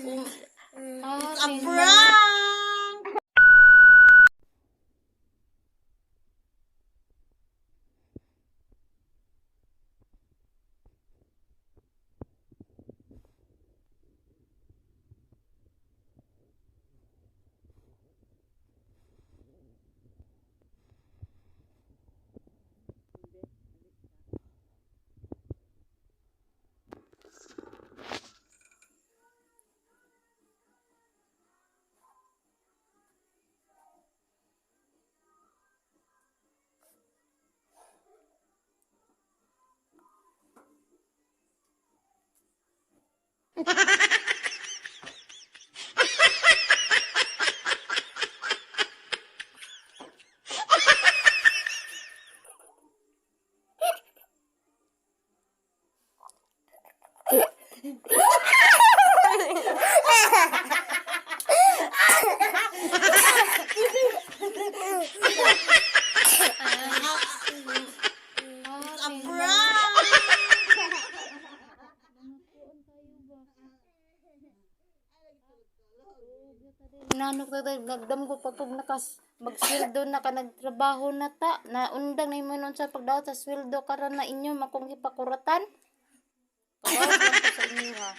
It's A a prank! It's a prank! Nanok na tayo, nagdamgo pag pag nakas magsweldo na ka, nagtrabaho na ta na undang na imo nun sa pagdawat sa sweldo karon na inyo makong gipakuratan. Kabaw lang ko sa inyo ha.